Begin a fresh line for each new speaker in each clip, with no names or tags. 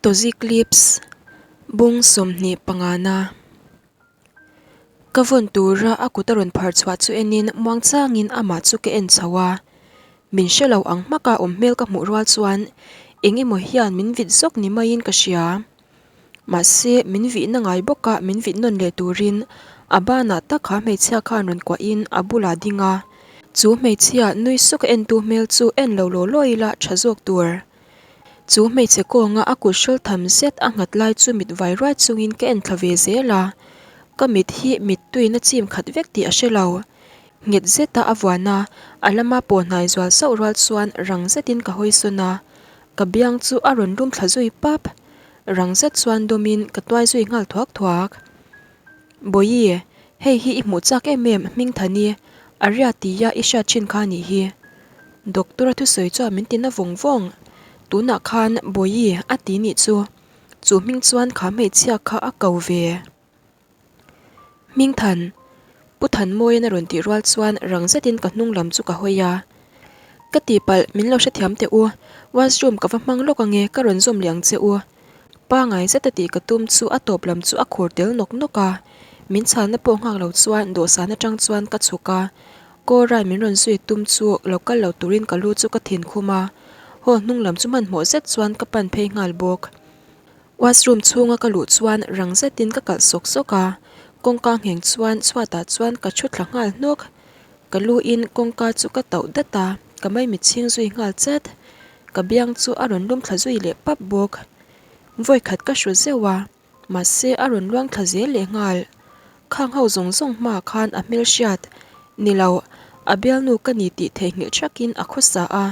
Tozi Clips, Bung 25 na. Ka vawn tura a kut a rawn phar chhuah chu enin muangchangin amah chu ka en chho a. Min hre lo ang hmaka awm hmel ka hmuh rual chuan eng emaw hian min vit zawk ni maiin ka hria. Mahse min vihna ngai bawka min vit nawn leh turin a banah tak kha hmeichhia khan rawn kuahin a bulah ding a. Chu hmeichhia nui suk a entu hmel chu en lo law law ila tha zawk tur. Chu hmeichhe kawnga a kut hrawl tham zet a nghat lai chu mit vai ruai chungin ka en thla ve zel a, ka mit hi mittuiin a chim khat vek tih a hre lo. Nghet zeta a vuan a, a lama pawh hnai zual sauh rual chuan rang zetin ka hawi sawn a, ka biang chu a rawn lum thla zui pap. Rang zet chuan dawmin ka tuai zui nghal thuak thuak. Bawihi, hei hi i hmuh chak em em Hmingthani, a ria tia i hriat thin kha nih hi. Doctor a thusawi chuan min ti na vawng vawng. Tunah khan Bawihi a ti nih chu, chu hming chuan kha hmeichhia kha a ko ve. Hmingthan, Pu Thanmawian a rawn tih rual chuan rang zetin ka hnung lam chu ka hawi a. Ka tihpalh, min lo hrethiam teh u, washroom ka va hmang lawk ange ka rawn zawm leh ang che u. Pangai zeta tih ka tum chu a tawp lam chu a khur tel nawk nawk a, min chhalna pawh nghak lo chuan dawhsan atang chuan ka chhuk a, Kawrai min rawn zui tum chu lo kal lo turin ka lu chu ka thin khum a, hall hnung lam chu hmanhmawh zet chuan ka pan phei nghal bawk. Washroom chhunga ka luh chuan rang zetin ka kalh sawk sawk a, kawngka ngheng chuan chhuatah chuan ka thu thla nghal hnawk. Ka lu in kawngka chu ka tauh dat a, ka maimit chhing zui nghal chat. Ka biang chu a rawn lum thla zui leh pap bawk. Vawi khat ka hru zeuh a, mahse a rawn luang thla zel leh nghal. Khang ho zawng zawng hmaah khan a hmelhriat ni lo, a bialnu ka ni tih theihnghilh thakin a khawsa a,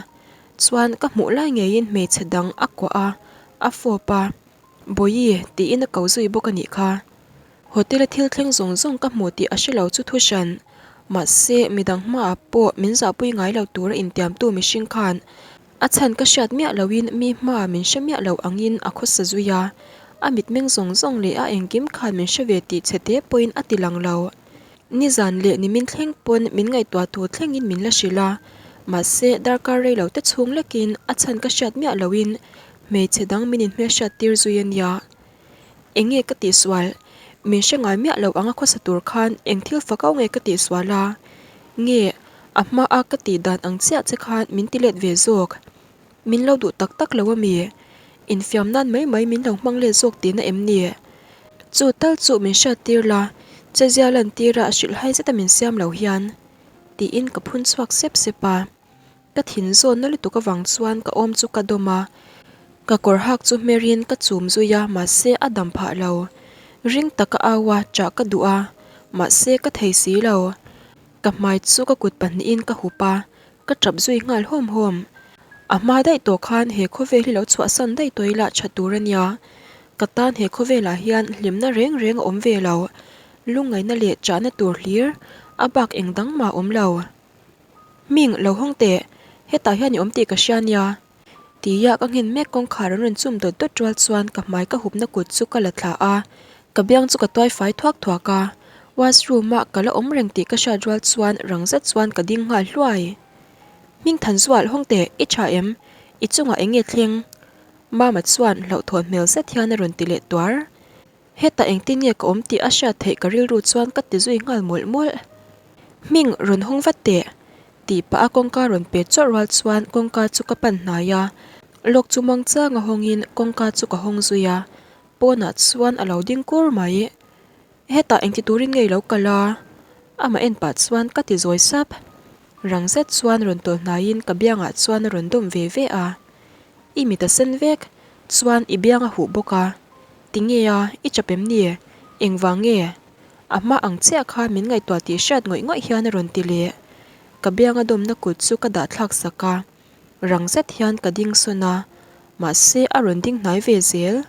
chuan ka hmuh lai ngeiin hmeichhe dang a kuah a, a fawp a, Bawihi tiin a ko zui bawk a nih kha. Hotel a thil thleng zawng zawng ka hmu tih a hre lo chu thu hran. Mahse, midang hmaah pawh min zahpui ngai lo tura intiamtu mihring khan a chhan ka hriat miah loin mi hmaah min hre miah lo angin a khawsa zui a. A mitmeng zawng zawng leh a engkim khan min hre ve tih chhe te pawhin a ti lang lo. Nizan leh nimin thleng pawn min ngaihtuah tur thlengin min la hrilh a. Mahse, darkar rei lo te chhung lekin a chhan ka hriat miah loin hmeichhe dang min inhmelhriat tir zui a nia. Eng nge ka tihsual? Min hre ngai miah lo anga khawsa tur khan eng thil fak au nge ka tihsual a? Nge, a hma a ka tih dan ang chiah che khan min ti let ve zawk? Min lo duh tak tak lo a mi? Infiam nan mai mai min lo hmang let zawk tihna em ni? Chu tal chu min hriat tir la, chezia lan tira hrilhhai zeta min siam lo hian. Tiin ka phun chhuak sep sep a. Ka thin zawnna lutuk avang chuan ka awm chu ka dawm a, ka kawr hak chu hmerin ka chum zui a mahse a dam phah lo. Ring taka au a chah ka duh a, mahse ka thei si lo. Ka hmai chu ka kut pahnihin ka hup a, ka tap zui nghal hawm hawm. A hma daih tawh khan he khawvel hi lo chhuahsan daih tawh ila tha tur a nia. Ka tan he khawvelah hian hlimna reng reng a awm ve lo. Lungngaihna leh chahna tur hlir a bak eng dang mah a awm lo. Hming, lo hawng teh, hetah hian i awm tih ka hria nia. Tia ka nghen mek kawngkhar an rawn chum dawt dawt rual chuan ka hmai ka hupna kut chu ka la thla a, ka biang chu ka tuai fai thuak thuak a. Washroom ah ka la awm reng tih ka hriat rual chuan rang zet chuan ka ding nghal hluai. Hming Thanzual, hawng teh, i tha em? I chungah eng nge thleng? Mama chuan hlauhthawn hmel zet hian a rawn ti leh tuar. Hetah engtin nge ka awm tih a hriat theih ka rilru chuan ka ti zui nghal mawlh mawlh. Hming rawn hawng vat teh! tih pah a kawngka rawn pe chawrh rual chuan kawngka chu ka pan hnai a, lawk chu muang chang a hawngin kawngka chu ka hawng zui a, pawnah chuan a lo ding kur mai. Hetah engti turin nge i lo kal a? Amah en pah chuan ka ti zawi sap. Rang zet chuan rawn tawlh hnaiin ka biangah chuan a rawn dawm ve ve a. I mit a sen vek chuan i biang a huh bawk a. Tinge a, i chap em ni? Engvang nge? A hma ang chiah khan min ngaihtuah tih hriat ngawih ngawih hian a rawn ti leh. Ka bianga dawmna kut chu ka dah thlak sak a, rang zet hian ka ding sawn a, mahse a rawn ding hnai ve zel.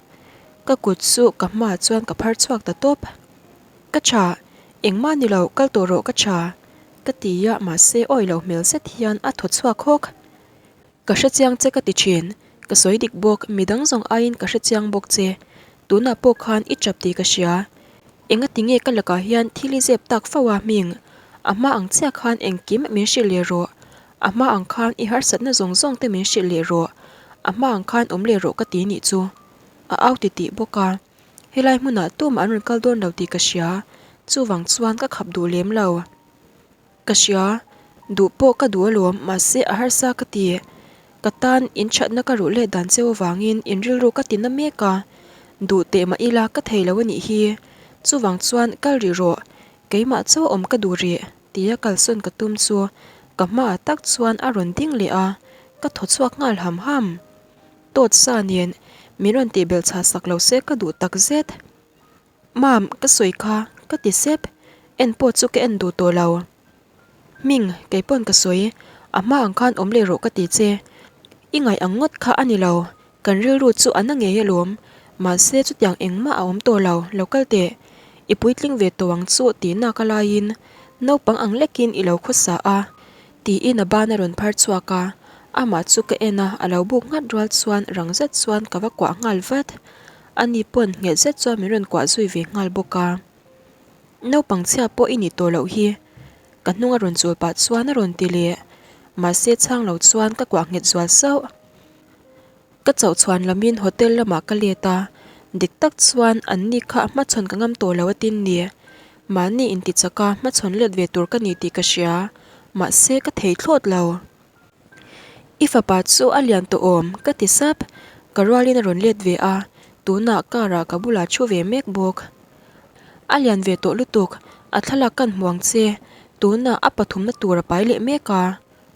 Ka kut chu ka hmaah chuan ka phar chhuak ta tawp. Ka tha, engmah ni lo, kal tawh rawh ka tha, ka ti a, mahse awi lo hmel zet hian a thaw chhuak hawk. Ka hrechiang che ka ti thin, ka sawi dik bawk, midang zawng aiin ka hrechiang bawk che. Tunah pawh khan i tap tih ka hria. Engati nge ka lakah hian thil i zep tak fo a hming? A hma ang chiah khan engkim min hrilh leh rawh. A hma ang khan i harsatna zawng zawng te min hrilh leh rawh. A hma ang khan awm leh rawh ka ti nih chu. A au titih bawk a. Helai hmunah tumah an rawn kal dawn lo tih ka hria, chuvang chuan ka khap duh lem lo. Ka hria, duh pawh ka duh alawm, mahse a harsa ka ti. Ka tan in thatna ka ruh let dan cheu avangin in rilru ka ti na mek a, duh teh mah ila ka thei lo a nih hi. Chuvang chuan kal rih rawh, keimah chauh awm ka duh rih, tia kalsawn ka tum chu ka hmaah tak chuan a rawn ding leh a, ka thaw chhuak nghal ham ham. Tawt sa nen min rawn tih belh chhah sak lo se ka duh tak zet. Mam, ka sawi kha, ka ti sep. En pawh chu ka en duh tawh lo. Hming, kei pawn ka sawi, a hma ang khan awm leh rawh ka ti che. I ngaih ang ngawt kha a ni lo, kan rilru chu a na ngei alawm. Mahse chutiang engmah a awm tawh lo, lo kal teh. I puitling ve tawh ang chu tih nak a laiin naupang ang lekin i lo khawsa a. Tiin a ban a rawn phar chhuak a, amah chu ka en a, a lo buk nghat rual chuan rang zet chuan ka va kuah nghal vat. Ani pawn nghet zet chuan min rawn kuah zui ve nghal bawk a. Naupang chhia pawh i nih tawh loh hi. Ka hnung a rawn chul pah chuan a rawn ti leh. Mahse chhang lo chuan ka kuah nghet zual sauh. Ka chauh chhuan lamin hotel lamah ka let a, dik tak chuan an ni kha hmachhawn ka ngam tawh lo a tin ni. Mahni intichaka hmachhawn let ve tur ka ni tih ka hria, mahse ka thei thlawt lo. I fapa chu a lian tawh awm, ka ti sap. Ka rualin a rawn let ve a, tunah car ah ka bulah thu ve mek bawk. A lian ve tawh lutuk, a thlalak kan hmu ang che, tunah a pathumna tur a pai leh mek a.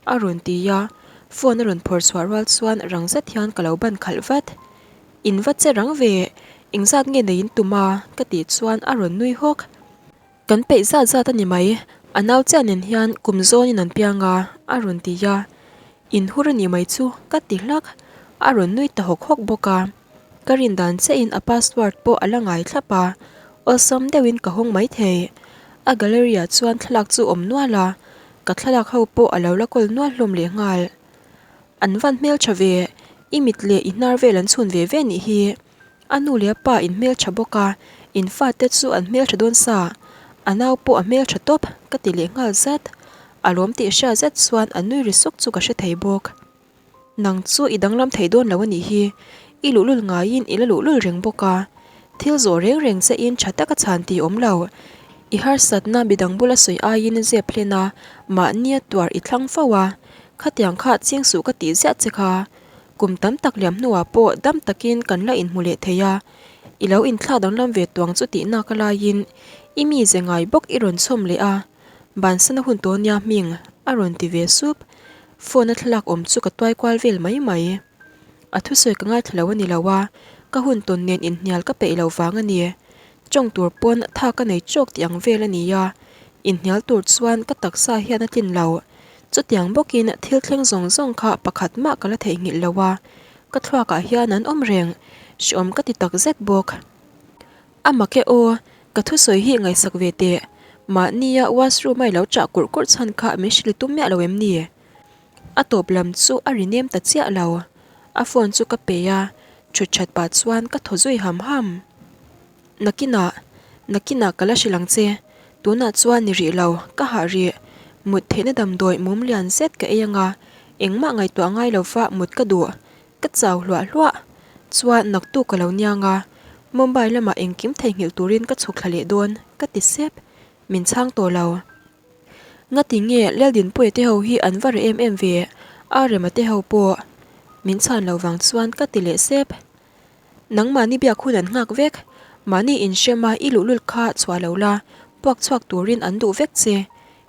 A rawn ti a, phone a rawn phawrh chhuah rual chuan rang zet hian ka lo ban khalh vat. In va che rang ve, engzat nge nei in tum a? ka tih chuan a rawn nui hawk. Kan peih zat zat a ni mai, a nau chiah nen hian kum zawnin an piang a, a rawn ti a. In hur a nih mai chu ka ti hlak, a rawn nui ta hawk hawk bawk a. Ka rin dan chiahin a password pawh a la ngai thlap a, awlsam deuhin ka hawng maithei. A gallery ah chuan thlalak chu awm nual a, Ka thlalak ho pawh a lo la kawl nual hlawm leh nghal. An van hmeltha ve, i mit leh i hnar vel an chhun ve ve nih hi. A nu leh a pa in hmeltha bawk a, in fate chu an hmeltha dawn sa. A nau pawh a hmeltha tawp, ka ti leh nghal zat. A lawm tih hria zet chuan a nui ri suk chu ka hre thei bawk. Nang chu i danglam thei dawn lo a nih hi, i luhlul ngaiin i la luhlul reng bawk a. Thil zawh reng reng che in tha taka chhan tih awm lo. I harsatna midang bula sawi aiin zep hlen a, mahnia tuar i thlang fo a. Khatiang kha ching suh ka tih ziah che kha. Kum tam tak liam hnuah pawh dam takin kan la inhmu leh thei a. I lo inthlah danglam ve tuang chu tih nak alaiin i mize ngai bawk i rawn chhawm leh a. Bansana hun tawh nia hming a rawn ti ve sup. Phone a thlalak awm chu ka tuai kual vel mai mai. A thusawi ka ngaithla lo a ni lo a, ka hun tawn nen inhnial ka peih lo vang a ni. Tawng tur pawn tha ka nei chawk tih ang vel a ni a, inhnial tur chuan ka taksa hian a tlin lo. Chutiang bawkin thil thleng zawng zawng kha pakhat mah ka la theihnghilh lo a, ka thluakah hian an awm reng, hreawm ka ti takzet bawk. A mak e aw, ka thusawi hi ngaihsak ve teh. Mahnia washroom a i lo chah kurh kurh chhan kha min hrilh tum miah lo em ni? A tawp lam chu a ri nem ta chiah lo. A phone chu ka pe a, thut that pah chuan ka thaw zui ham ham. Nakinah, nakinah ka la hrilh ang che. Tunah chuan ni rih lo, ka hah rih. Mut theihna damdawi mum lian zet ka ei anga, engmah ngaihtuah ngai lova mut ka duh. Ka chau hluah hluah chuan naktuk ka lo niang a, Mumbai lamah engkim theihnghilh turin ka chhuk thla leh dawn ka ti sep, min chhang tawh lo. Ngati nge Leldinpuia te ho hi an va reh em em ve, Arema te ho pawh min chhan lo vang chuan ka ti leh sep. Nangmahni biak hun an nghak vek, mahni inhrem a i luhlul kha chhuah lo la, puak chhuak turin an duh vek che,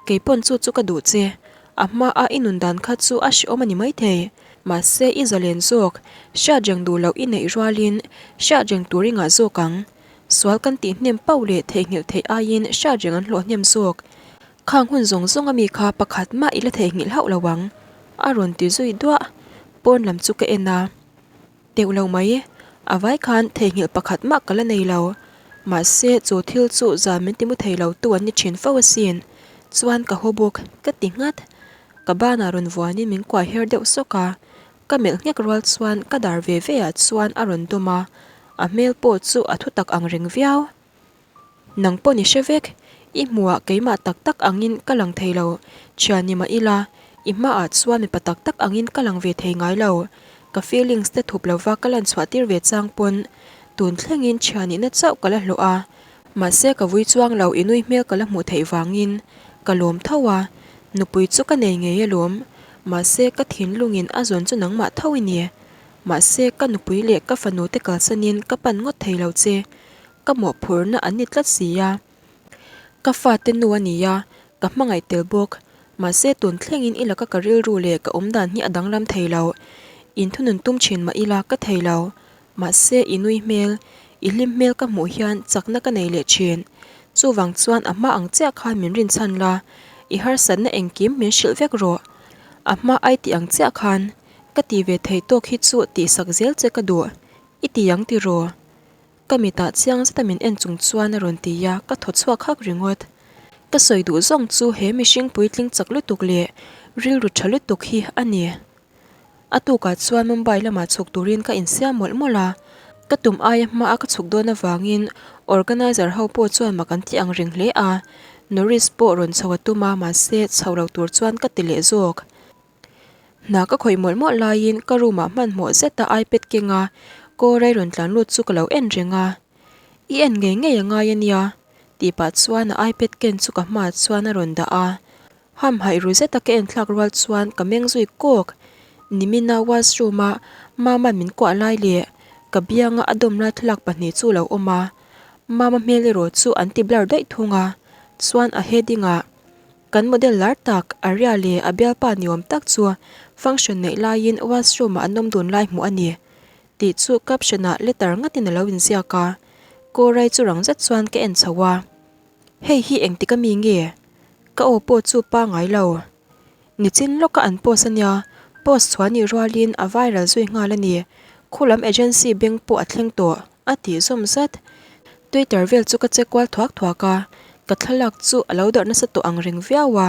Keipawn chu chu ka duh che. A hma a i nun dan kha chu a hrehawm a ni maithei. Mahse i zalen zawk, hriat reng duh loh i neih rualin hriat reng tur i ngah zawk ang. Sual kan tih hnem pauh leh theihnghilh theih aiin hriat reng an hlawh hnem zawk. Khang hun zawng zawng ami kha pakhat mah i la theihnghilh hauh lo ang. A rawn ti zui duah. Pawn lam chu ka en a. Teuh lo mai, a vai khan theihnghilh pakhat mah ka la nei lo. Mahse, chu thil chu zan min timu thei lo tu an ni thin fo asin. Chuan ka haw bawk, ka ti nghat. Ka banah rawn vuanin min kuai her deuh sawk a, ka melh nghek rual chuan ka dar ve ve ah chuan a rawn dawm a, a hmel pawh chu a thutak ang reng viau. Nang pawh ni hre vek, i hmuhah keimah tak tak angin ka lang thei lo, thian ni mah ila, i hmaah chuan mipa tak tak angin ka lang ve thei ngai lo. Ka feelings te thup lova ka lan chhuah tir ve chang pawn. Tun thlengin thian nihna chauh ka la hlawh a, mahse ka vui chuang lo i nui hmel ka la hmuh theih vangin ka lawm tho a, nupui chu ka nei ngei alawm, mahse ka thinlungin a zawn chu nangmah tho i ni. Mahse ka nupui leh ka fanu te kalsanin ka pan ngawt thei lo che, ka mawhphurhna an ni tlat si a. Ka fate nu a ni a, ka hmangaih tel bawk. Mahse tun thlengin i laka ka rilru leh ka awmdan hi a danglam thei lo. Inthunun tum thin mah ila ka thei lo. Mahse i nui hmel, i hlim hmel ka hmuh hian chakna ka nei leh thin. Chuvang chuan a hma ang chiah khan min rinchhan la, i harsatna engkim min hrilh vek rawh. A hma ai tih ang chiah khan ka ti ve thei tawk hi chu tihsak zel che ka duh. I ti ang tiraw? Ka mitah chiang zeta min en chung chuan a rawn ti a, ka thaw chhuak hak ringawt. Ka sawi duh zawng chu he mihring puitling chak lutuk leh rilru tha lutuk hi a ni. A tukah chuan Mumbai lamah chhuk turin ka insiam mawlh mawlh a, ka tum aia hmaa ka chhuk dawn avangin organizer ho pawh chuan mak an ti ang reng hle a, Norris pawh rawn chho a tum a mahse chho lo tur chuan ka ti leh zawk. Hna ka khawih mawlh mawlh laiin ka room ah hmanhmawh zeta ipad kenga Kawrai rawn tlan lut chu ka lo en reng a, I en ngei ngei a ngai a nia tih pah chuan a ipad ken chu ka hmaah chuan a rawn dah a, hamhaih ru zeta ka en thlak rual chuan ka meng zui kawk. Nimina washroom a Mama'n min kuah lai leh ka bianga a dawm lai thlalak pahnih chu lo awm a, Mama hmel erawh chu an ti blur daih thung a, chuan a heading ah Kan model lar tak, Arya leh a bialpa ni awm tak chu function neih laiin washroom ah an awm dun lai hmuh a ni tih chu caption ah letter ngatin a lo inziak a, Kawrai chu rang zet chuan ka en chho a, Hei hi engtik a mi nge? Ka aw pawh chu pangai lo. Nichin lawka an post a nia, post chhuah nih rualin a viral zui nghal a ni, khulam agency beng pawh a thleng tawh. A tih zawm zat. Twitter vel chu ka che kual thuak thuak a, ka thlalak chu a lo darh nasa tawh ang reng viau a.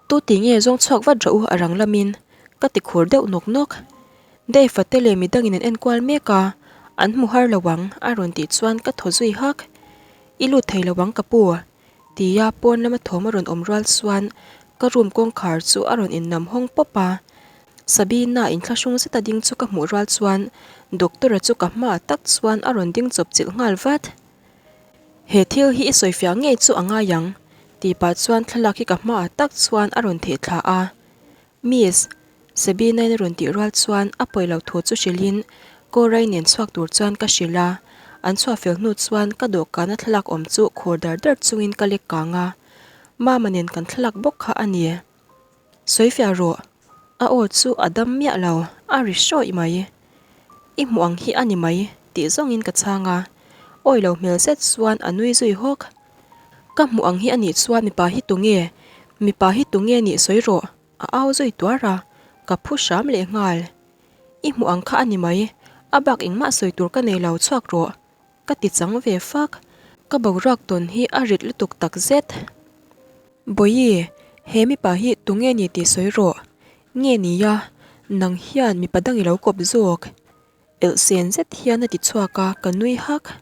Tu ti nge zawng chhuak vat rawh u a rang lamin ka ti khur deuh nawk nawk. Dave a te leh midangin an en kual mek a, an hmu har lo ang a rawn tih chuan ka thaw zui hak. I lut thei lo ang ka pu. Tia pawn lama thawm a rawn awm rual chuan ka room kawngkhar chu a rawn innam hawng pawp a. Sabina inthlahrung zeta ding chu ka hmuh rual chuan doctor-a chu ka hmaah tak chuan a rawn ding chawp chilh nghal vat. He thil hi i sawifiah ngei chu a ngai ang, tih pah chuan thlalak hi ka hmaah tak chuan a rawn theh thla a. Miss, Sabina-in a rawn tih rual chuan a pawi lo thu chu hrilhin Kawrai nen chhuak tur chuan ka hrilh a, an chhuah fel hnu chuan ka dawhkana thlalak awm chu khur dar dar chungin ka lek kang a, Mama nen kan thlalak bawk kha a ni. Sawifiah rawh. A aw chu a dam miah lo, a ri hrawih mai. I hmuh ang hi a ni mai, tih zawngin ka chhang a. Awi lo hmel zet chuan a nui zui hawk. Ka hmuh ang hi a nih chuan mipa hi tunge? Mipa hi tunge nih sawi rawh, a au zui tuar a, ka phu hram leh nghal. I hmuh ang kha a ni mai, a bak engmah sawi tur ka nei lo, chhuak rawh. Ka ti chang ve fak. Ka boruak tawn hi a rit lutuk tak zet. Bawihi, he mipa hi tunge ni tih sawi rawh. Nge nia, nang hian mipa dang i lo kawp zawk. Elh sen zet hian a ti chhuak a, ka nui hak.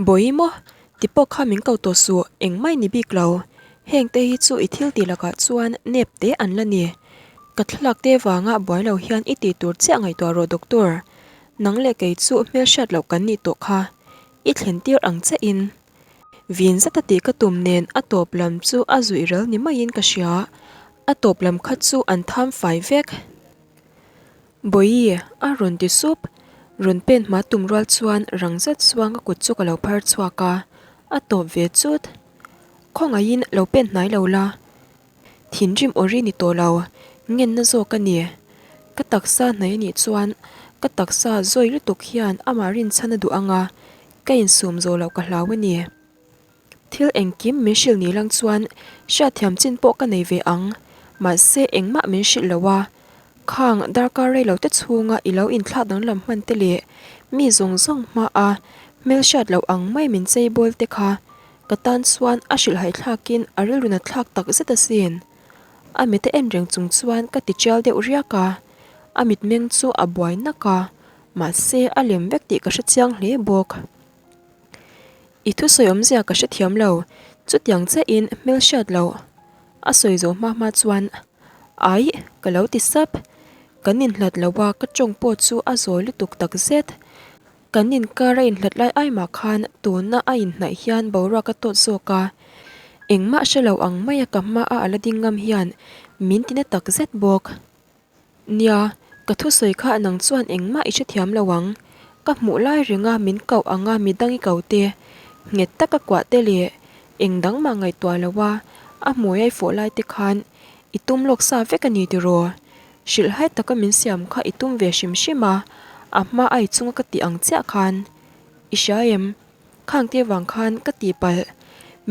Bawihi maw, ti pawh kha min ko tawh suh, engmah i ni bik lo. Heng te hi chu i thil tih lakah chuan nep te an la ni. Ka thlalak te vanga buai lo hian i tih tur chiah ngaihtuah rawh doctor. Nang leh kei chu hmelhriat loh kan nih tawh kha, i thlen tir ang che in. Vin zeta tih ka tum nen a tawp lam chu a zuih ral ni maiin ka hria, a tawp lam kha chu an tham fai vek. Bawihi, a rawn ti sup, rawn pen hma tum rual chuan rang zet chuan ka kut chu ka lo phar chhuak a, a tawp ve chut. Khawngaihin lo pen hnai lo la. Thinrim awri ni tawh lo, ngenna zawk a ni. Ka taksa hnai a nih chuan ka taksa zawi lutuk hian amah rinchhan a duh ang a, ka insum zawh loh ka hlau a ni. Thil engkim min hrilh ni lang chuan hriatthiam chin pawh ka nei ve ang, mahse engmah min hrilh lo a. Khang darkar rei lo te chhunga i lo inthlak danglam hman te leh mi zawng zawng hmaa hmelhriat loh ang mai min chei bawl te kha Ka tan chuan a hrilhhai thlakin a rilru nat thlak tak zet asin. A mit a en reng chung chuan ka ti tial deuh riak a, a mitmeng chu a buai nak a, mahse a lem vek tih ka hre chiang hle bawk. I thusawi awmzia ka hrethiam lo, chutiang chiahin hmelhriat loh a sawi zawh hma hma chuan Aih ka lo ti sap, kan inhlat lo a ka tawng pawh chu a zawi lutuk tak zet. Kan inkar a inhlat lai ai mah khan tuna a inhnaih hian boruak a tawt zawk a, engmah hre lo ang maia ka hmaah a la ding ngam hian min ti na tak zet bawk. Nia, ka thusawi kha nang chuan engmah i hrethiam lo ang. Ka hmuh lai renga min koh anga midang i ko te, nghet taka kuah te leh eng dang mah ngaihtuah lo a, a hmui a i fawh lai te khan i tum lawk sa vek a ni tiraw? Hrilhhai taka min siam kha i tum ve hrim hrim a, a hma a i chunga ka tih ang chiah khan i hria em? Khang te vang khan ka tih palh.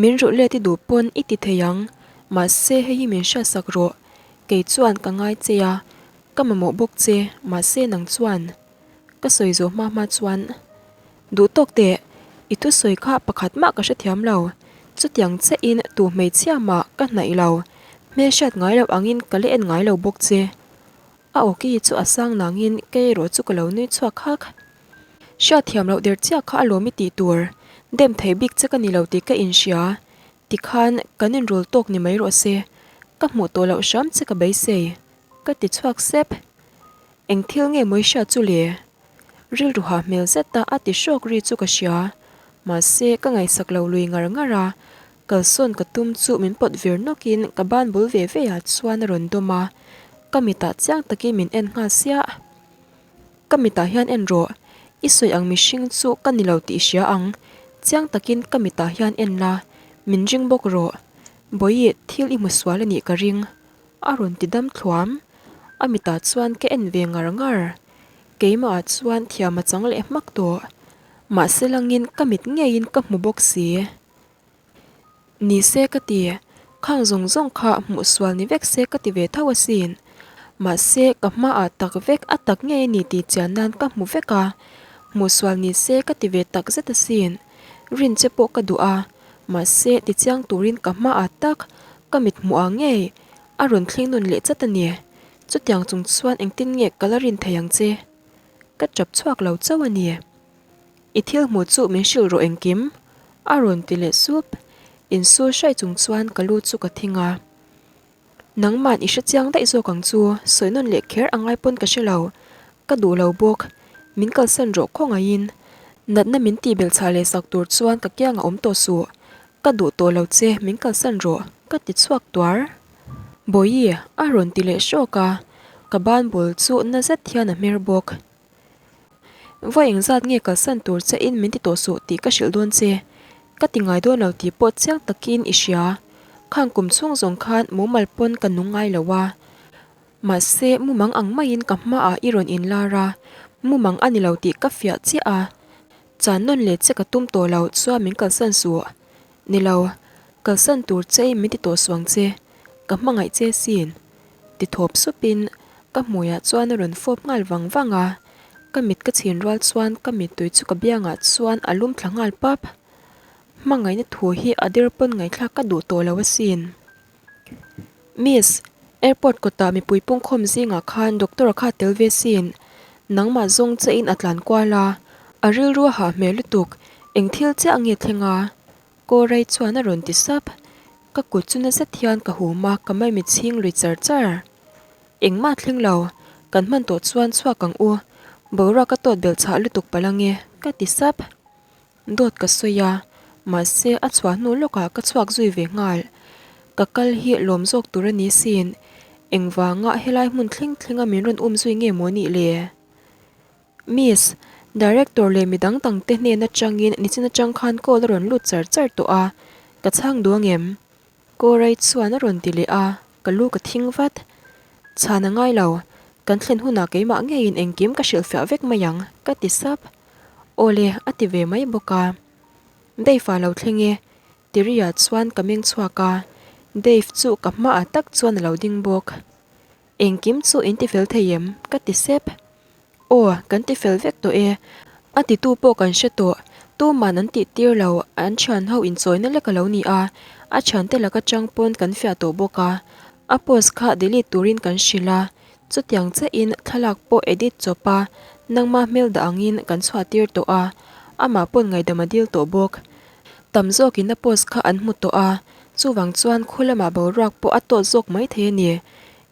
Min rulh let i duh pawn i ti thei ang, mahse hei hi min hriatsak rawh. Kei chuan ka ngai che a, ka mamawh bawk che, mahse nang chuan ka sawi zawh hma hma chuan duh tawk teh, i thusawi kha pakhat mah ka hrethiam lo. Chutiang chiahin tu hmeichhia mah ka hnaih lo, hmelhriat ngai loh angin ka la en ngai lo bawk che. A awki chu a sang nangin kei erawh chu ka lo nui chhuak hak. Hriatthiam loh der chiah kha a lawm i tih tur, dem thei bik che ka ni lo tih ka inhria. Tikhan kan inrul tawk ni mai rawh se, ka hmuh tawh loh hram che ka beisei, ka ti chhuak sep. Eng thil nge mawi hriat chu le? Rilru hah hmel zet a a ti hrawk ri chu ka hria. Mahse ka ngaihsak lo lui ngar ngar a, kalsawn ka tum chu min pawt vir nawkin ka ban bul ve ve ah chuan a rawn dawm a, ka mitah chiang takin min en nghal siah. Ka mitah hian en rawh, i sawi ang mihring chu ka ni lo tih i hria ang, chiang takin ka mitah hian en la, min ring bawk rawh. Bawihi, thil i hmu sual a nih ka ring, a rawn ti dam thluam. A mitah chuan ka en ve ngar ngar. Keimahah chuan thiam a chang leh hmak tawh. Mahse langin ka mit ngeiin ka hmu bawk si. Ni se ka ti, khang zawng zawng kha hmuh sual ni vek se ka ti ve tho asin. Mahse ka hmaah tak vek a tak ngei a ni tih chian nan ka hmu vek a, hmuh sual ni se ka ti ve tak zet asin. Rin che pawh ka duh a, mahse ti chiang turin ka hmaah tak ka mit hmuh ah ngei a rawn thleng nawn leh chat a ni. Chutiang chung chuan engtin nge ka la rin thei ang che? Ka chap chhuak lo chauh a ni. I thil hmuh chu min hrilh rawh engkim? A rawn ti leh sup. Insul hraih chung chuan ka lu chu ka thing a. Nangman i hre chiang daih zawk ang chu, sawi nawn leh kher a ngai pawn ka hre lo. Ka duh lo bawk. Min kalsan rawh khawngaihin. Natna min tih belh chhah leh sak tur chuan ka kiang a awm tawh suh. Ka duh tawh lo che, min kalsan rawh, ka ti chhuak tuar. Bawihi, a rawn ti leh hrawk a, ka ban bul chu na zet hian a hmer bawk. Vawi engzat nge kalsan tur che in min ti tawh suh tih ka hrilh dawn che. Ka ti ngai dawn lo tih pawh chiang takin i hria. Khang kum chhung zawng khan mumal pawn ka nung ngai lo a. Mahse mumang ang maiin ka hmaah i rawn inlar a, mumang a ni lo tih ka fiah chiah a. Chan nawn leh che ka tum tawh lo chuan min kalsan suh. Ni lo, kalsan tur che in min ti tawh suh ang che. Ka hmangaih che sin. Ti thawp supin ka hmuiah chuan a rawn fawp nghal vang vang a, ka mit ka chhin rual chuan ka mittui chu ka biangah chuan a lum thla nghal pap. Hmangaihna thu hi a der pawn ngaihthlak ka duh tawh lo asin. Miss, airport kawtah mipui pungkhawm zingah khan doctor kha tel ve sin. Nangmah zawng che in a tlan kual a, a rilru a hah hmel lutuk, eng thil chiah nge thleng a? Kawrei chuan a rawn ti sap. Ka kut chu na zet hian ka hum a, ka maimi chhing lui char char. Engmah thleng lo, kan hman tawh chuan chhuak ang u. Boruak a tawt belh chhah lutuk palh ange, ka ti sap. Dawt ka sawi a, mahse a chhuah hnu lawkah ka chhuak zui ve nghal. Ka kal hi lawm zawk tur a ni sin. Engvanga helai hmun thleng thlenga min rawn um zui nge maw nih le? Miss, Director leh midang dangte hnen atangin nichin atang khan call a rawn lut char char tawh a, ka chhang duh angem? Kawrai chuan a rawn ti leh a, ka lu ka thing vat. Chhan a ngai lo, kan thlen hunah keimah ngeiin engkim ka hrilhfiah vek mai ang, ka ti sap. Aw le, a ti ve mai bawk a. Dave a lo thleng e, Tiriah chuan ka meng chhuak a, Dave chu ka hmaah tak chuan a lo ding bawk. Engkim chu in ti fel thei em? ka ti sep. Aw, kan ti fel vek tawh e. A titu pawh kan hre tawh. Tuman an tih tir lo, an thian ho inchawina lek a lo ni a, a thiante laka chang pawn kan fiah tawh bawk a. A post kha delete turin kan hrilh a, chutiang chiahin thlalak pawh edit chawp a, nangma hmel dah angin kan chhuah tir tawh a, amah pawn ngaihdam a dil tawh bawk. Tam zawkin a post kha an hmu tawh a, chuvang chuan khu lamah boruak pawh a tawt zawk maithei a ni.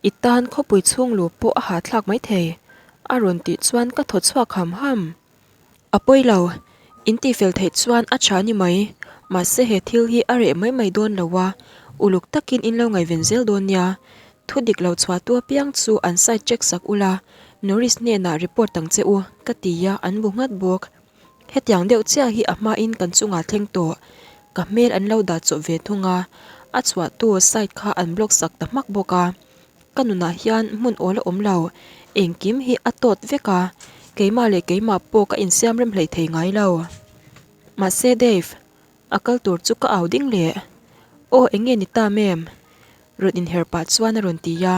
I tan khawpui chhung lu pawh a hahthlak maithei, a rawn tih chuan ka thaw chhuak ham ham. A pawi lo, in tihfel theih chuan a tha ni mai, mahse he thil hi a reh mai mai dawn lo a, uluk takin in lo ngaihven zel dawn nia. Thu dik lo chhuahtu apiang chu an side check sak ula, Norris hnenah report ang che u, ka ti a, an bu nghat bawk. Hetiang deuh chiah hi a hmain kan chungah thleng tawh. Ka hmel an lo dah chawp ve thung a, a chhuahtu side kha an block sak ta hmak bawk a. Ka nunah hian hmun awl a awm lo, engkim hi a tawt vek a, keimah leh keimah pawh ka insiam rem hlei thei ngai lo. Mahse Dave, a kal tur chu ka au ding leh. Aw eng nge ni ta ma'am? Rawn inher pah chuan a rawn ti a.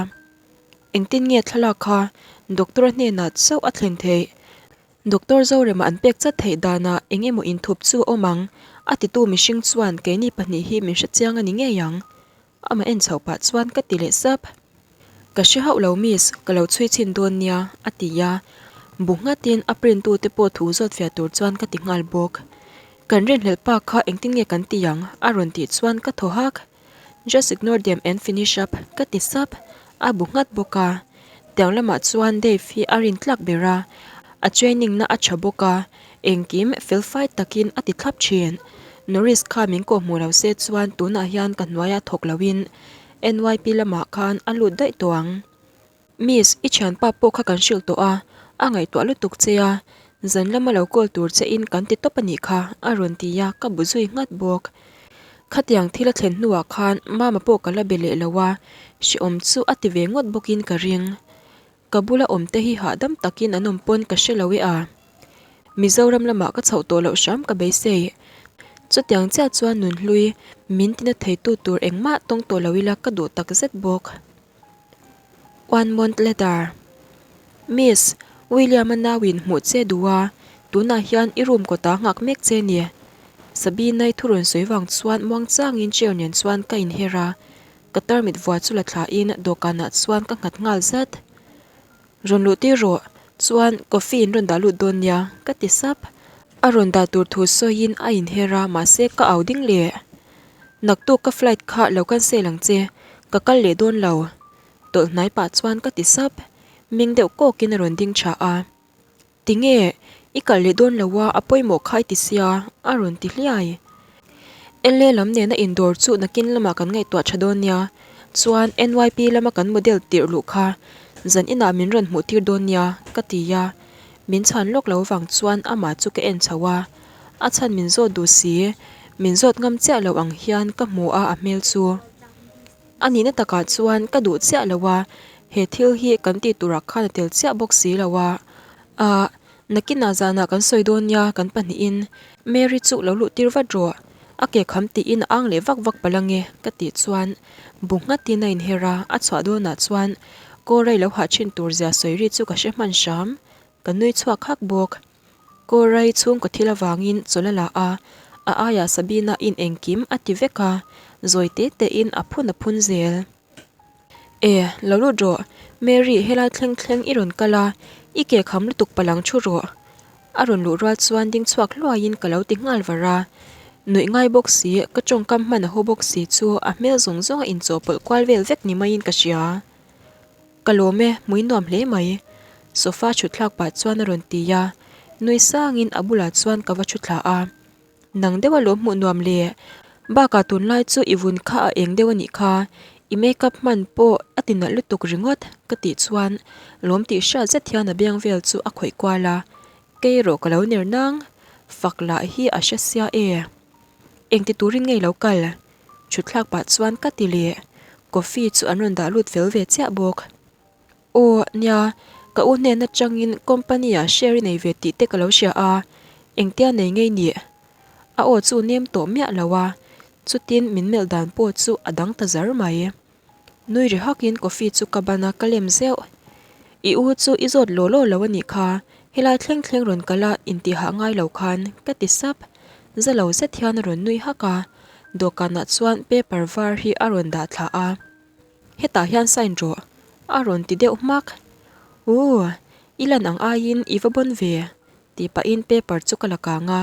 Engtin nge thlalak kha doctor-a hnenah chauh a thlen theih? Doctor Zorema an pek chat theih danah eng emaw inthup chu a awm ang, a titu mihring chuan keini pahnih hi min hrechiang a ni ngei ang. Amah en chhoh pah chuan ka ti leh sap. Ka hre hauh lo miss, ka lo chhui chhin dawn nia, a ti a. Bu nghatin a print tu te pawh thu zawt fiah tur chuan ka ti nghal bawk. Kan rinhlelh pa kha engtin nge kan ti ang? a rawn tih chuan ka thaw hak. Just ignore them and finish up, ka ti sap. A bu nghat bawk a. Tiang lamah chuan Dave hi a rin tlak ber a, a training na a tha bawk a, engkim felfai takin a ti thlap thin. Norris kha min kawh hmuh lo se chuan tunah hian ka hnuaia thawk loin NYP lamah khan a lut daih tawh ang. Miss, i thianpa pawh kha kan hrilh tawh a, a ngaihtuah lutuk che a, zan lama lo call tur che in kan ti tawp a nih kha, a rawn ti a, ka bu zui nghat bawk. Khatiang thil a thlen hnuah khan Mama pawh ka la be leh lo a, hrehawm chu a ti ve ngawt bawkin ka ring. Ka bula awm te hi hahdam takin an awm pawn ka hre lo e a. Mizoram lamah ka chhoh tawh loh hram ka beisei. Chutiang chiah chuan nunhlui min tina theitu tur engmah tawng tawh lo ila ka duh takzet bawk. One month later. Miss, William-a nauin hmuh che duh a, tunah hian i room kawtah nghak mek che ni. Sabina-i thu rawn sawi vang chuan muangchangin chair nen chuan ka inher a, ka tarmit vua chu la thlain dawhkanah chuan ka nghat nghal zat. Rawn luh tir rawh, chuan coffee in rawn dah lut dawn nia, ka ti sap. A rawn dah tur thu sawiin a inher a, mahse ka au ding leh. Naktuk ka flight kha lo cancel ang che, ka kal leh dawn lo. Tawlh hnai pah chuan ka ti sap, meng deuh kawkin a rawn ding tha a. Tinge, i kal leh dawn lo a, a pawimawh kha i ti sia, a rawn ti hliai. LA lam nena indawr chu nakin lamah kan ngaihtuah tha dawn nia, chuan NYP lama kan model tirh luh kha zan inah min rawn hmuh tir dawn nia, ka ti a. Min chhan lawk lo vang chuan amah chu ka en chho a, a chhan min zawt duh si, min zawt ngam chiah lo ang hian ka hmu a a hmel chu. A nihna takah chuan ka duh chiah lo a, he thil hi kan tih turah khan a tel chiah bawk si lo a. Ahh, nakinah zanah kan sawi dawn nia kan pahnihin Mary chu lo luh tir vat rawh, a ke kham tiin a ang leh vak vak palh ange ka tih chuan bu nghatin a inher a, a chhuah dawnah chuan Kawrai lo hah thin tur zia sawi ri chu ka hre hman hram, ka nui chhuak hak bawk. Kawrai chhungkaw thil avangin chawlh a la a, a aiah Sabina in engkim a ti vek a, zawi te tein a phun a phun zel. E, lo lut rawh, Mary helai thleng thleng i rawn kal a, i ke kham lutuk palang thu rawh. A rawn luh rual chuan ding chhuak hluaiin ka lo ti nghal var a. Nuih ngai bawk si, ka tawngkam hman a haw bawk si chu a hmel zawng zawng a inchawhpawlh kual vel vek ni maiin ka hria. Ka lawm e, hmui nuam hle mai. Sofa thut thlak pah chuan a rawn ti a, nui sangin a bulah chuan ka va thu thla a. Nang deuh a lawm hmuh nuam le, bakah tunlai chu i vun kha a eng deuh a nih kha, i makeup hman pawh a ti nalh lutuk ringawt ka tih chuan lawm tih hriat zet hian a biang vel chu a khawih kual a, kei erawh ka lo ner nang, fak lah hi a hre sia e. Engti turin ngei lo kal? Thutthlak pah chuan ka ti leh, coffee chu an rawn dah lut fel ve chiah bawk. Aw, nia, ka u hnen atangin company ah share i nei ve tih te ka lo hria a, engtia nei ngei nih? A aw chu nem tawh miah lo a, chutin min melh dan pawh chu a dang ta zar mai. Nui ri hakin coffee chu ka ban a, ka lem zeuh. I u chu i zawt law law lo a nih kha, helai thleng thleng rawn kal a intihah ngai lo khan, ka ti sap. Za lo zet hian a rawn nui hak a, dawhkanah chuan paper var hi a rawn dah thla a. Hetah hian sign rawh, a rawn ti deuh hmak. Ooh, i lan ang aiin i va bawn ve, tih pahin paper chu ka la kang a,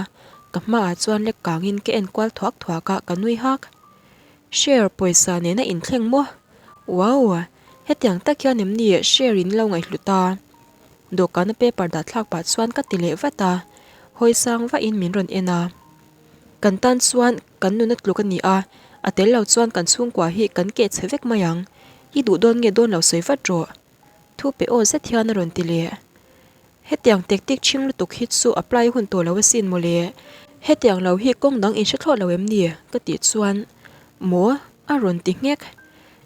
ka hmaah chuan lek kangin ka en kual thuak thuak a, ka nui hak. Share pawisa nena inthleng maw? Wow! Hetiang tak hian em ni share in lo ngaihhlut a? Dawhkana paper dah thlak pah chuan ka ti leh vat a. Hawi sang vahin min rawn en a. Kan tan chuan kan nuna tluk a ni a, a tel lo chuan kan chhungkua hi kan keh chhe vek mai ang. I duh dawn nge dawn lo sawi vat rawh. Thu pe aw zet hian a rawn ti leh. Hetiang tactic chhing lutuk hi chu apply hun tawh lo asin mawle. Hetiang lo hi kawng dang in hre thlawt lo em ni? Ka tih chuan Maw? A rawn ti nghek.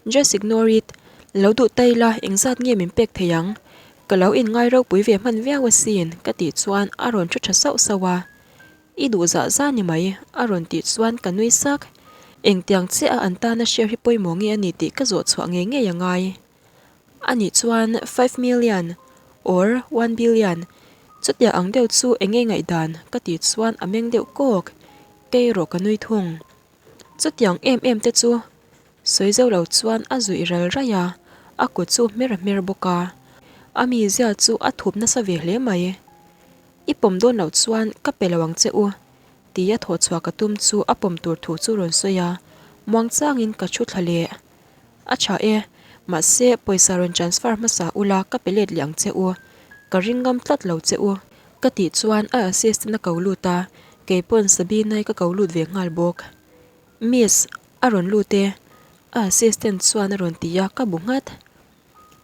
Just ignore it. Lo duh ta ila engzat nge min pek thei ang? Ka lo inngai ropui ve hman viau asin ka tih chuan a rawn thu tha sauh sauh a. I duh zah zah ni mai a rawn tih chuan ka nui sak. Engtiang chiah a an tana share hi pawimawh nge a ni tih ka zawh chhuah ngei ngei a ngai. Anih chuan five million or one billion chutiang ang deuh chu eng nge ngaihdan ka tih chuan a meng deuh kawk. Kei erawh ka nui thung. Chutiang em em te chu sawi zo lo chuan a zuih ral raih a, a kut chu hmer a hmer bawk a. A mizia chu a thup nasa ve hle mai. I pawm dawn loh chuan ka pe lo ang che u tia thawh chhuah ka tum chu a pawm tur thu chu rawn sawi a, muangchangin ka thu thla leh. A tha e, mahse pawisa rawn transfer hmasa ula ka pe let leh ang che u, ka ring ngam tlat lo che u ka tih chuan a assistant a ko lut a, kei pawn Sabina-i ka ko lut ve nghal bawk. Miss, a rawn lut e, a assistant chuan a rawn ti a, ka bu nghat.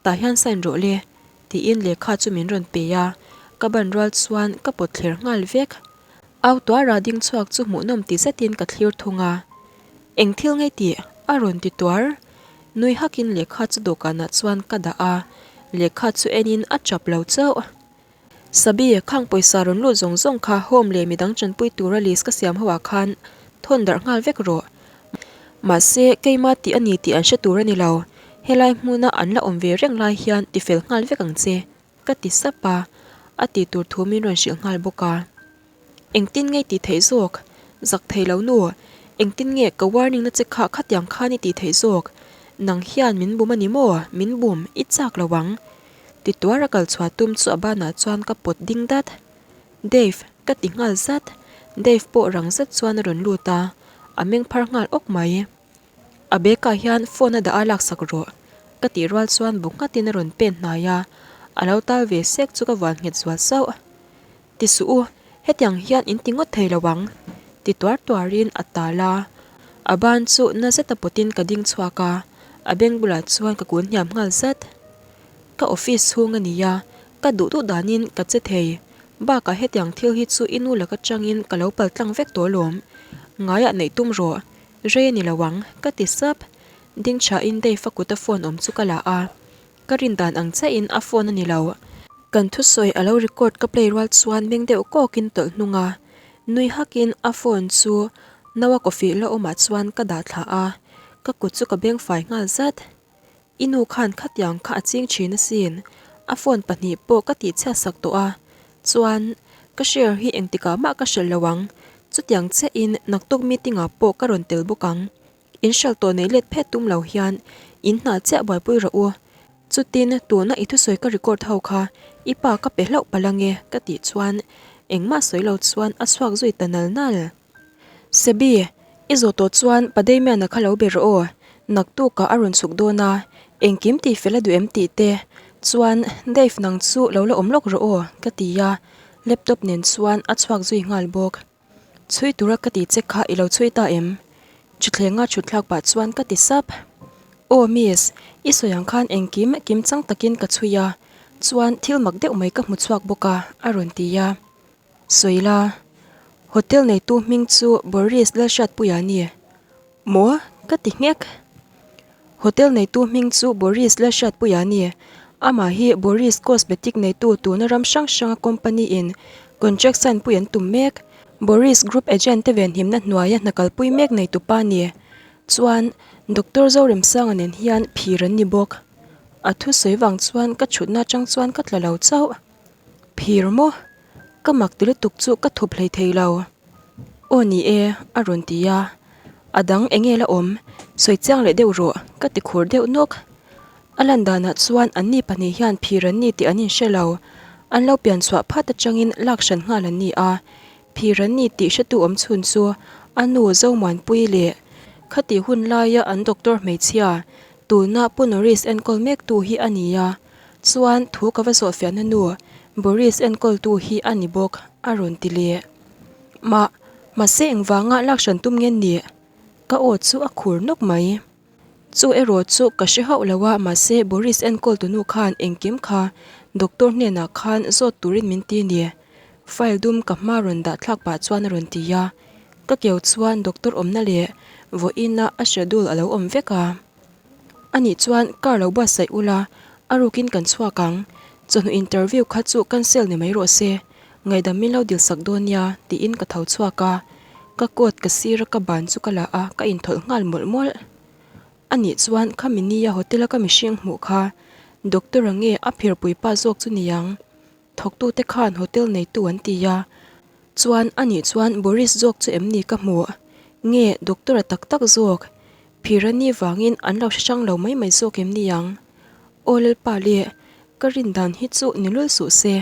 Tah hian sign rawh le, tiin lehkha chu min rawn pe a, ka ban rual chuan ka pawt thler nghal vek. Au tuara ding chhuak chu hmuhnawm ti zetin ka thlir thung a. Eng thil ngei tih? a rawn ti tuar. Nui hakin lehkha chu dawhkanah chuan ka dah a, lehkha chu enin a chap lo chauh. Sabi, khang pawisa rawn lut zawng zawng kha home leh midang chanpui tura list ka siam ho ah khan thawn darh nghal vek rawh. Mahse, keima tih a ni tih an hre tur a ni lo. Helai hmuna an la awm ve reng lai hian tifel nghal vek ang che. Ka ti sap a, a tih tur thu min rawn hrilh nghal bawk a. Engtin nge i tih theih zawk? Zak thei lo nu, engtin nge ka warning na che kha khatiang khan i tih theih zawk? Nang hian min bum a ni maw? Min bum, i chak lo ang. Ti tuar a kal chhuah tum chu a banah chuan ka pawt ding dat. Dave, ka ti nghal zat. Dave pawh rang zet chuan a rawn lut a, a meng phar nghal awk mai. A bag ah hian phone a dah a laksak rawh ka tih rual chuan bu nghatin a rawn pen hnai a, a lo tal ve sek chu ka vuan nghet zual sauh. Ti suh u, hetiang hian in ti ngawt thei lo ang ti tuar tuarin a tal a, a ban chu na zeta pawtin ka ding chhuak a, a beng bulah chuan ka kun hniam nghal zat. Ka office chhung a nia, ka duh duh danin ka che thei, bakah hetiang thil hi chu i nu laka tangin ka lo paltlang vek tawh alawm, ngaiah neih tum rawh Rei a ni lo ang, ka ti sap. Ding thain Dave-a kuta phone awm chu ka la a, ka rin dan ang chiahin a phone a ni lo. Kan thusawi a lo record ka play rual chuan meng deuh kawkin tawlh hnung a, nui hakin a phone chu naua coffee la awmah chuan ka dah thla a, ka kut chu ka beng fai nghal zat. I nu khan khatiang kha a ching thin asin, a phone pahnih pawh ka tihchhiat sak tawh a, chuan ka share hi engtikah mah ka hrelh lo ang, chutiang chiahin naktuk meeting ah pawh ka rawn tel bawk ang, in hrelh tawh nei let phet tum lo hian in hna chiah buaipui rawh u, chutin tuna i thusawi ka record ho kha i pa ka pe hlauh palh ange ka tih chuan engmah sawi lo chuan a chhuak zui ta nal nal. Sebi, i zawh tawh chuan Pa Damian-a kha lo be rawh aw, naktukah a rawn chhuk dawn a, engkim tih fel a duh em tih te chuan Dave nang chu lo la awm lawk rawh aw ka ti a, laptop nen chuan a chhuak zui nghal bawk. Chhui tura ka tih che kha i lo chhui ta em? Thutthlenga thut thlak pah chuan ka ti sap. Aw miss, i sawi ang khan engkim kim chang takin ka chhui a, chuan thil mak deuh mai ka hmu chhuak bawk a a rawn ti a. Sawi la, hotel neitu hming chu Boris Lalhriatpuia a ni. Maw? Ka ti nghek. Hotel neitu hming chu Boris Lalhriatpuia a ni. Amah hi Boris Cosmetic neitu tuna ram hrang hranga company in contract sign pui an tum mek. Boris Group agent te venhimna hnuaia hna kalpui mek neitu pa a ni. Chuan, Doctor Zoremsanga nen hian phir an ni bawk. A thusawi vang chuan ka chhutna atang chuan ka tla lo chauh. Phir maw? Ka mak ti lutuk chu ka thup hlei thei lo. Aw ni e, a rawn ti a. A dang eng nge la awm? Sawi chiang leh deuh rawh, ka ti khur deuh nawk. A lan danah chuan anni pahnih hian phir an ni tih an inhre lo. An lo pian chhuah phat atangin lak hran nghal an ni a. Phir an ni tih hretu awm chhun chu a nu Zomuanpui leh khati hun laia an doctor hmeichhia, tuna Pu Norris enkawl mektu hi a ni a. Chuan thu ka va zawhfiahna nu Boris enkawltu hi a ni bawk A rawn ti leh. Mah, mahse engvanga lak hran tum nge nih? Ka aw chu a khur nawk mai. Chu erawh chu ka hre hauh lo a, mahse Boris enkawl tunu khan engkim kha doctor hnenah khan zawt turin min ti ni. File dum ka hma rawn dah thlak pah chuan a rawn ti a. Ka keu chuan doctor awmna leh vawiina a schedule a lo awm vek a. Anih chuan car lo buatsaih ula, a rukin kan chhuak ang. Chawhnu interview kha chu cancel ni mai rawh se, ngaihdam min lo dil sak dawn nia, tiin ka tho chhuak a. Ka coat ka sir a ka ban chu ka la a, ka inthawlh nghal mawlh mawlh. Anih chuan khami nia hotel a ka mihring hmuh kha doctor a nge a phirpui pa zawk chu niang? Thawktute khan hotel neitu an ti a, chuan anih chuan Boris zawk chu em ni ka hmuh? Nge doctor a tak tak zawk? Phir a ni vangin an lo hre hrang lo mai mai zawk em ni ang? Aw Lalpa le, ka rin dan hi chu ni lul suh se.